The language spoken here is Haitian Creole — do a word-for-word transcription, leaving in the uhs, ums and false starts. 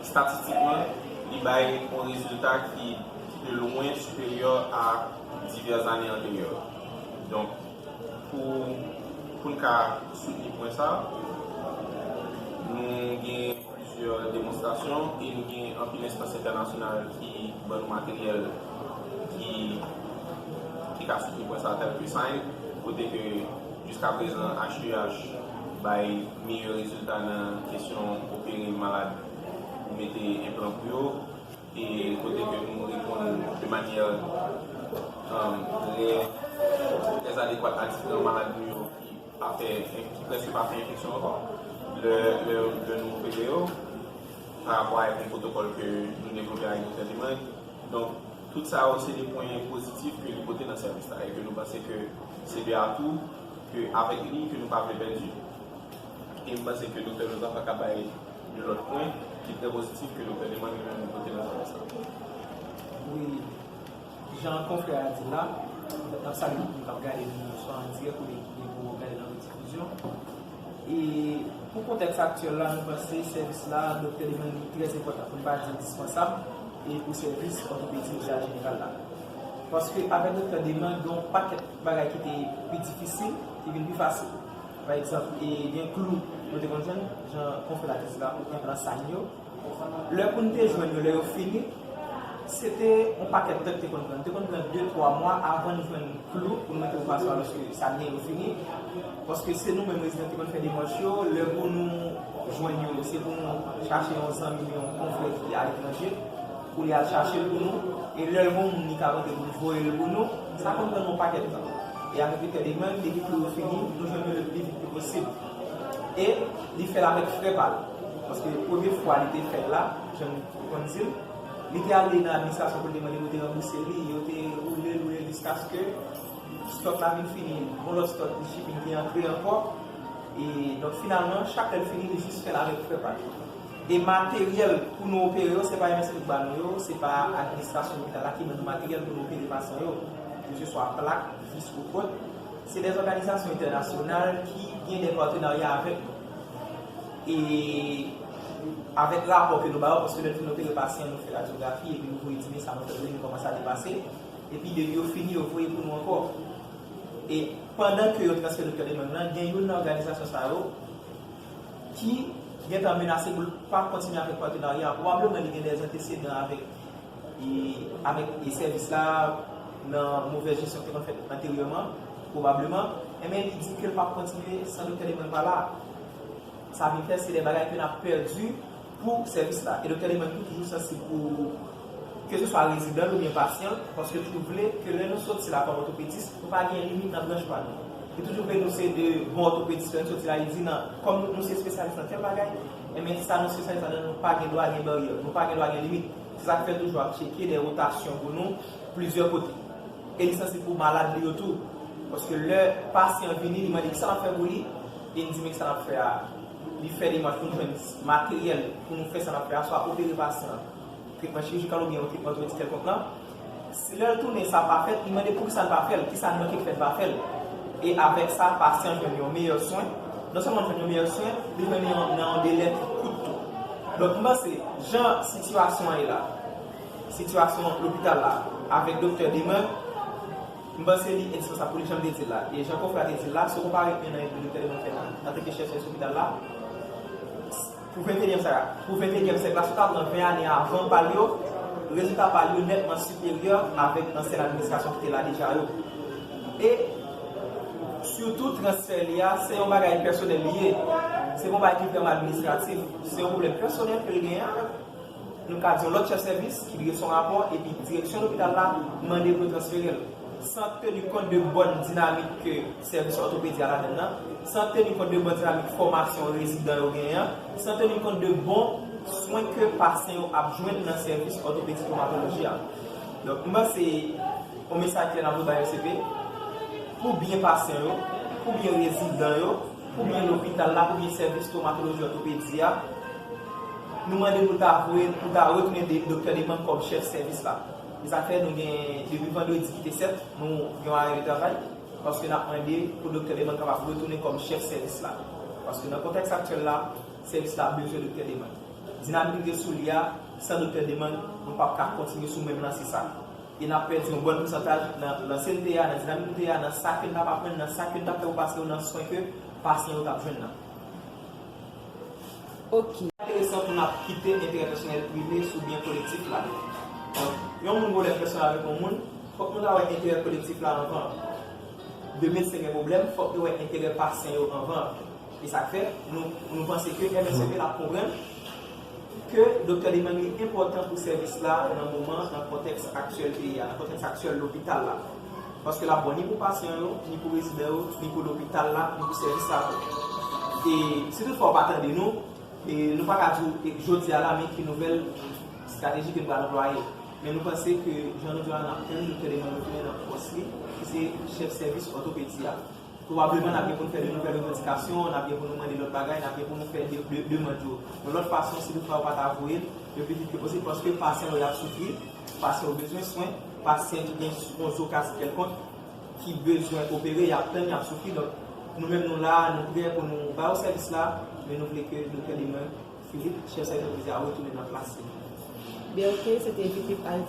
Estatistikman, li bay yon rezilta ki de lwen siperyè a divès ane anteryè. Donk, pou, pou n ka soutni pwen sa, nou gen plizyè demonstrasyon e nou gen anpil enstans entènasyonal ki ban nou materyèl ki, ki ka soutni pwen sa, tèlke sign, kote ke jiskaprezan H E H bay meyè rezilta nan kesyon opere malad pou mete enplan pou yo, e kote ke nou reponn de manyè, um, trè, trè adekwat a diferan malad nou yo ki pa fè, ki prèske pa fè enfeksyon ankò lè, lè, lè nou opere yo, pa rapò avèk yon pwotokòl ke nou devlope avèk Doktè Demann. Donk, tout sa yo se de pwen pozitif ke li pote nan sèvis la e ke nou panse ke se de atou ke avèk li ke nou pa vle pèdi. E m panse ke Doktè Joseph ka bay de lòt pwen ki trè pozitif ke Doktè Demann li menm li pote nan sèvis la. Wi, jan konfrè a di la, n ap salye tout moun k ap gade nou swa an dirèk oubyen ki gen pou gade nan redifizyon. E pou kontèks aktyèl la, nou panse sèvis la, Doktè Demann li trè enpòtan, pou n pa di endispansab, e pou sèvis òtopedi lopital jeneral la. Paske avèk Doktè Demann, gen yon pakèt bagay ki te pi difisil, ki vin pi fasil. Pa egzanp, e gen klou nou te konn jwenn, jan konfrè la te di la, pou enplan sign yo. Lè pou n te jwenn yo, lè yo fini, se te yon pakèt tan ki te konn pran. Nou te konn pran de, twa mwa avan n jwenn klou pou n mete opasyon an lòske sign yo fini. Paske se nou menm rezidan ki te konn fè demach yo, lè pou nou jwenn yo, se pou nou chache yon zanmi, yon konfrè ki aletranje, pou li al chache l pou nou. E lè l gen yon moun li ka rete pou l voye l pou nou, sa konn pran nou yon pakèt tan. E avèk Doktè Demann, depi klou yo fini, nou jwenn yo le pli vit ke posib. E li fè l avèk frè pa l. Paske premye fwa li te fè l la, jan m konn di l, li te ale nan administrasyon pou l te mande pou yo te ranbouse li, yo te woule l, woule l jiskaske stòk la vin fini, yon lòt stòk de shipping te antre ankò. E donk finalman, chak lè l fini, li jis fè l avèk frè pa l. E materyèl pou nou opere yo, se pa M S F ki ba nou yo, se pa administrasyon lopital la ki ban nou materyèl pou nou opere pasyan yo, keseswa plak, vis ou kòd. Se de òganizasyon entènasyonal ki gen de patenarya avèk nou. E avèk rapò ke nou ba yo, paske lè n fin opere pasyan, nou fè radyografi, epi nou voye ti mesaj, nou fè konnen kòman sa te pase. Epi depi yo fini, yo voye pou nou ankò. E pandan ke yo transfere Doktè Demann nan, gen youn nan òganizasyon sa yo ki gentan menase pou l pa kontinye avèk patenarya a. Pwobableman li gen de antesedan avèk, e, avèk, e, sèvis la nan movèz jesyon ki te konn fèt anteryèman, pwobableman. Enben, li di ke l p ap kontinye san Doktè Demann pa la. Sa vin fè se de bagay ke n ap pèdi pou sèvis la. E Doktè Demann tou toujou sansib pou keseswa rezidan l oubyen pasyan l, paske l toujou vle ke lè nou soti la kòm òtopedis, nou pa gen limit nan branch pa nou. Li toujou vle nou se de bon òtopedis, lè nou soti la, li di nan, kòm nou, nou se espesyalis nan tèl bagay, enben sa nou espesyalis ladan, nou pa gen dwa gen baryè, nou pa gen dwa gen limit. Se sa k fè l toujou ap tcheke de wotasyon pou nou plizyè kote. E li sansib pou malad li yo tou. Paske lè pasyan vini, li mande kisa n ap fè pou li, e n di men kisa n ap fè a. Li fè demach pou n jwenn materyèl pou nou fè sa n ap fè a, swa opere pasyan an, tretman chirijikal oubyen yon tretman òtopedi kèlkonk lan. Si lè l tounen sa pa fèt, li mande poukisa n pa fè l, kisa n manke k fè n pa fè l. E avèk sa, pasyan jwenn yon meyè swen. Non sèlman l jwenn yon meyè swen, li jwenn yon nan yon delè ki kout tou. Donk, m panse, jan sitiyasyon an ye la, sitiyasyon lopital la avèk Doktè Demann, m panse li endispansab pou li, jan m te di l la. E jan konfrè a te di l la, si w konpare youn an epi Doktè Demann fè nan, antanke chèf sèvis lopital la, pou ventenyèm sa, pou ventenyèm syèk la, si w ta pran ven ane avan pa l yo, rezilta pa l yo nètman siperyè avèk ansyen administrasyon ki te la deja yo. E sitou transfè li a, se yon bagay pèsonèl li ye. Se pa yon bagay ki vrèman administratif. Se yon pwoblèm pèsonèl ke l genyen avèk, nou ka di, yon lòt chèf sèvis ki dwe son rapò, epi direksyon lopital la mande pou yo transfere l. San teni kont de bòn dinamik ke sèvis òtopedi a ladann nan, san teni kont de bòn dinamik fòmasyon rezidan yo genyen an, san teni kont de bon swen ke pasyan yo ap jwenn nan sèvis òtopedi twomatoloji a. Donk, m panse yon mesaj klè n ap voye bay M S F P, pou byen pasyan yo, pou byen rezidan yo, pou byen lopital la, pou byen sèvis twomatoloji òtopedi a, nou mande pou ta voye, pou ta retounen de, Doktè Demann kòm chèf sèvis la. E sa fè nou gen, depi vandredi ki te sèt, nou gen yon arè de travay, paske n ap mande pou Doktè Demann kapab retounen kòm chèf sèvis la. Paske nan kontèks aktyèl la, sèvis la bezwen Doktè Demann. Dinamik nou te sou li a, san Doktè Demang, nou p ap ka kontinye sou menm lanse sa. E n ap pèdi yon bon pousantaj nan lanse n te ye a, nan dinamik nou te ye a, nan sa ke n t ap aprann, nan sa ke n t ap fè pou pasyan yo, nan swen ke pasyan yo t ap jwenn nan. Ok. Enteresan pou n ap kite enterè pèsonèl prive sou byen kolektif la. Donk, yon moun pwoblèm pèsonèl avèk yon moun, fòk nou ta wè enterè kolektif la anvan. De medsen gen pwoblèm, fòk yo wè enterè pasyan yo anvan. E sa k fè, nou, nou panse ke M S C P la konprann ke Doktè Demang li enpòtan pou sèvis la nan moman, nan kontèks aktyèl peyi a, nan kontèks aktyèl lopital la. Paske l ap bon ni pou pasyan yo, ni pou rezidan yo, ni pou lopital la, ni pou sèvis la tou. E si toutfwa w pa tande nou, e nou pa ka di w jodi a la, men ki nouvèl estrateji ke nou pral anplwaye. Men nou panse ke jan nou di a la, n ap tann Doktè Demang retounen nan pòs li, ki se chèf sèvis òtopedi a. Pwobableman, n ap gen pou n fè de nouvèl revandikasyon, n ap gen pou nou mande lòt bagay, n ap gen pou nou fè de, de, demann yo. Yon lòt fason, si toutfwa yo pa ta voye l, le pi vit ke posib, paske pasyan yo y ap soufri, pasyan yo bezwen swen, pasyan ki gen yon zo kas kèlkonk ki bezwen opere, y ap tann, y ap soufri. Donk, nou menm nou la, nou prè pou nou ba yo sèvis la, men nou vle ke Doktè Demang Philippe, chèf sèvis òtopedi a, retounen nan plas li. Byen, ok, se te Philippe Alexis.